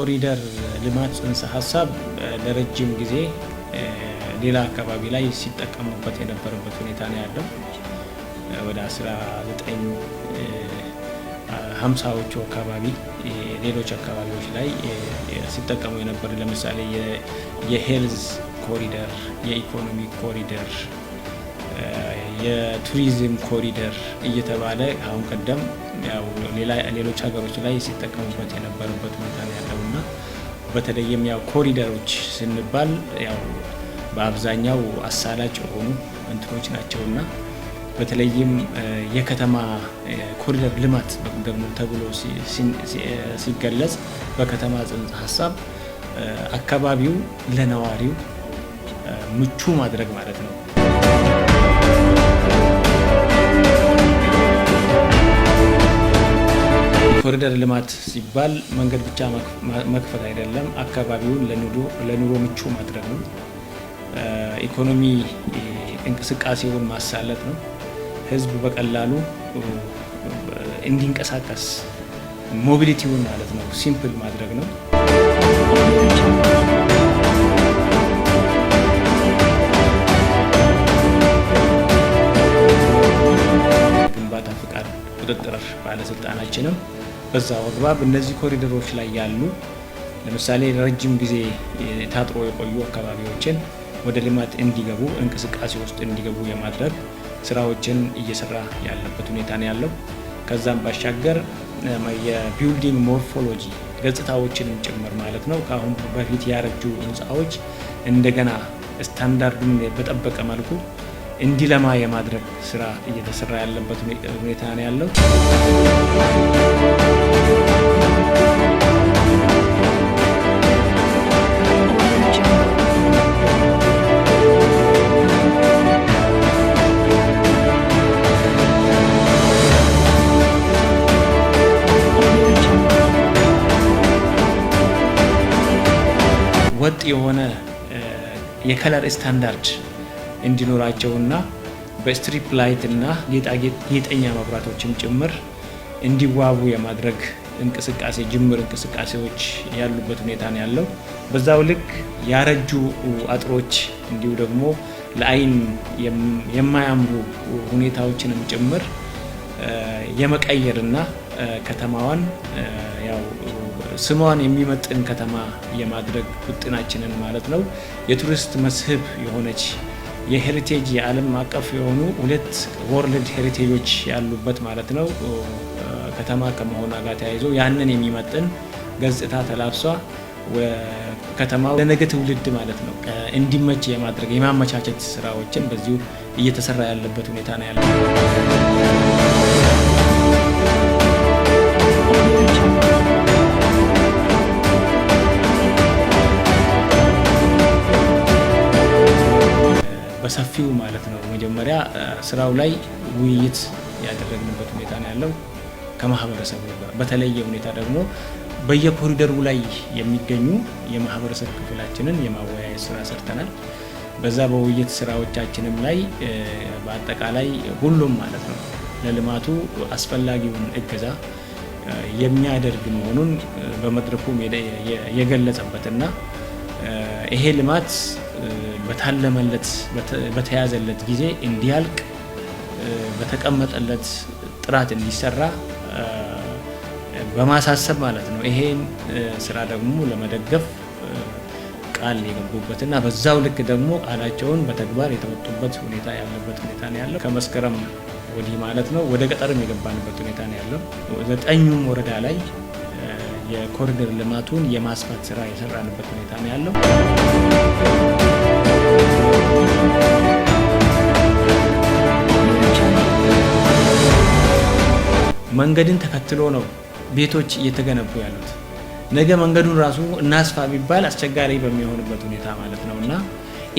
የኮሪደር ልማት ጽንሰ ሀሳብ ለረጅም ጊዜ ሌላ አካባቢ ላይ ሲጠቀሙበት የነበረበት ሁኔታ ነው ያለው። ወደ 1950ዎቹ አካባቢ ሌሎች አካባቢዎች ላይ ሲጠቀሙ የነበረ፣ ለምሳሌ የ health corridor፣ የኢኮኖሚ ኮሪደር፣ የቱሪዝም ኮሪደር እየተባለ አሁን ቀደም ያው ሌሎች ሀገሮች ላይ ሲጠቀሙበት የነበረበት ሁኔታ ነው ያለው። እና በተለይም ያው ኮሪደሮች ስንባል ያው በአብዛኛው አሳላጭ የሆኑ እንትኖች ናቸውና በተለይም የከተማ ኮሪደር ልማት ደግሞ ተብሎ ሲገለጽ በከተማ ጽንሰ ሀሳብ አካባቢው ለነዋሪው ምቹ ማድረግ ማለት ነው። ኮሪደር ልማት ሲባል መንገድ ብቻ መክፈት አይደለም፣ አካባቢውን ለኑሮ ምቹ ማድረግ ነው። ኢኮኖሚ እንቅስቃሴውን ማሳለጥ ነው። ህዝብ በቀላሉ እንዲንቀሳቀስ mobility ውን ማለት ነው simple ማድረግ ነው። ግንባታ ፍቃድ ቁጥጥር ባለስልጣናችንም በዛው አግባብ እነዚህ ኮሪደሮች ላይ ያሉ፣ ለምሳሌ ረጅም ጊዜ ታጥሮ የቆዩ አካባቢዎችን ወደ ልማት እንዲገቡ፣ እንቅስቃሴ ውስጥ እንዲገቡ የማድረግ ስራዎችን እየሰራ ያለበት ሁኔታ ነው ያለው። ከዛም ባሻገር የ building morphology ገጽታዎችንም ጭምር ማለት ነው። ከአሁን በፊት ያረጁ ህንፃዎች እንደገና ስታንዳርዱን በጠበቀ መልኩ እንዲለማ የማድረግ ስራ እየተሰራ ያለበት ሁኔታ ነው ያለው። Audio Jungle. Audio Jungle. ወጥ የሆነ የ color standard እንዲኖራቸውና በ strip light እና ጌጠኛ መብራቶችም ጭምር እንዲዋቡ የማድረግ እንቅስቃሴ ጅምር እንቅስቃሴዎች ያሉበት ሁኔታ ነው ያለው። በዛው ልክ ያረጁ አጥሮች እንዲሁ ደግሞ ለአይን የማያምሩ ሁኔታዎችንም ጭምር የመቀየርና ከተማዋን ያው ስሟን የሚመጥን ከተማ የማድረግ ውጥናችንን ማለት ነው። የቱሪስት መስህብ የሆነች የ heritage የዓለም አቀፍ የሆኑ ሁለት world heritage ኦች ያሉበት ማለት ነው ከተማ ከመሆኗ ጋር ተያይዞ ያንን የሚመጥን ገጽታ ተላብሷ ከተማው ለነገ ትውልድ ማለት ነው እንዲመች የማድረግ የማመቻቸት ስራዎችን በዚሁ እየተሰራ ያለበት ሁኔታ ነው ያለው። Audio Jungle. በሰፊው ማለት ነው መጀመሪያ ስራው ላይ ውይይት ያደረግንበት ሁኔታ ነው ያለው ከማህበረሰቡ ጋር። በተለየ ሁኔታ ደግሞ በየኮሪደሩ ላይ የሚገኙ የማህበረሰብ ክፍላችንን የማወያየት ስራ ሰርተናል። በዛ በውይይት ስራዎቻችንም ላይ በአጠቃላይ ሁሉም ማለት ነው ለልማቱ አስፈላጊውን እገዛ የሚያደርግ መሆኑን በመድረኩም የገለጸበትና ይሄ ልማት በታለመለት በተያዘለት ጊዜ እንዲያልቅ፣ በተቀመጠለት ጥራት እንዲሰራ በማሳሰብ ማለት ነው። ይሄን ስራ ደግሞ ለመደገፍ ቃል የገቡበትና በዛው ልክ ደግሞ ቃላቸውን በተግባር የተወጡበት ሁኔታ ያለበት ሁኔታ ነው ያለው። ከመስከረም ወዲህ ማለት ነው ወደ ገጠርም የገባንበት ሁኔታ ነው ያለው። ዘጠኙም ወረዳ ላይ የኮሪደር ልማቱን የማስፋት ስራ የሰራንበት ሁኔታ ነው ያለው። Audio Jungle. መንገድን ተከትሎ ነው ቤቶች እየተገነቡ ያሉት። ነገ መንገዱን ራሱ እናስፋ ቢባል አስቸጋሪ በሚሆንበት ሁኔታ ማለት ነው። እና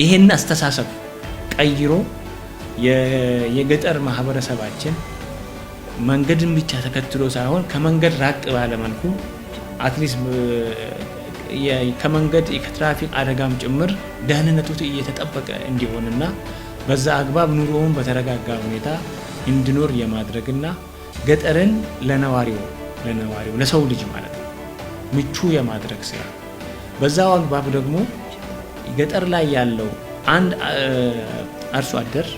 ይሄን አስተሳሰብ ቀይሮ የገጠር ማህበረሰባችን መንገድን ብቻ ተከትሎ ሳይሆን ከመንገድ ራቅ ባለ መልኩ at least ከመንገድ ከትራፊክ አደጋም ጭምር ደህንነቱ እየተጠበቀ እንዲሆንና በዛ አግባብ ኑሮውን በተረጋጋ ሁኔታ እንዲኖር የማድረግና ገጠርን ለነዋሪው ለሰው ልጅ ማለት ነው። ምቹ የማድረግ ስራ፣ በዛው አግባብ ደግሞ ገጠር ላይ ያለው አንድ አርሶ አደር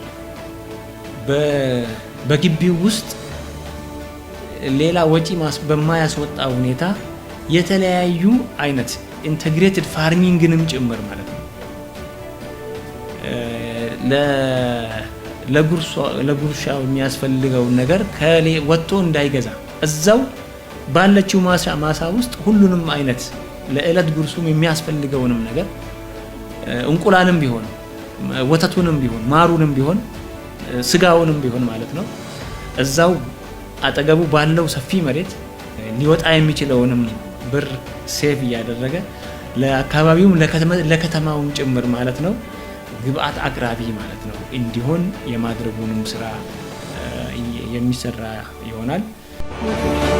በግቢው ውስጥ ሌላ ወጪ በማያስወጣ ሁኔታ የተለያዩ አይነት integrated farming ንም ጭምር ማለት ነው፣ ለጉርሻው የሚያስፈልገውን ነገር ወጥቶ እንዳይገዛ እዛው ባለችው ማሳ ውስጥ ሁሉንም አይነት ለዕለት ጉርሱም የሚያስፈልገውንም ነገር፣ እንቁላልም ቢሆን፣ ወተቱንም ቢሆን፣ ማሩንም ቢሆን፣ ስጋውንም ቢሆን ማለት ነው፣ እዛው አጠገቡ ባለው ሰፊ መሬት ሊወጣ የሚችለውንም ብር save እያደረገ ለአካባቢውም ለከተማውም ጭምር ማለት ነው ግብአት አቅራቢ ማለት ነው እንዲሆን የማድረጉንም ስራ የሚሰራ ይሆናል። Audio.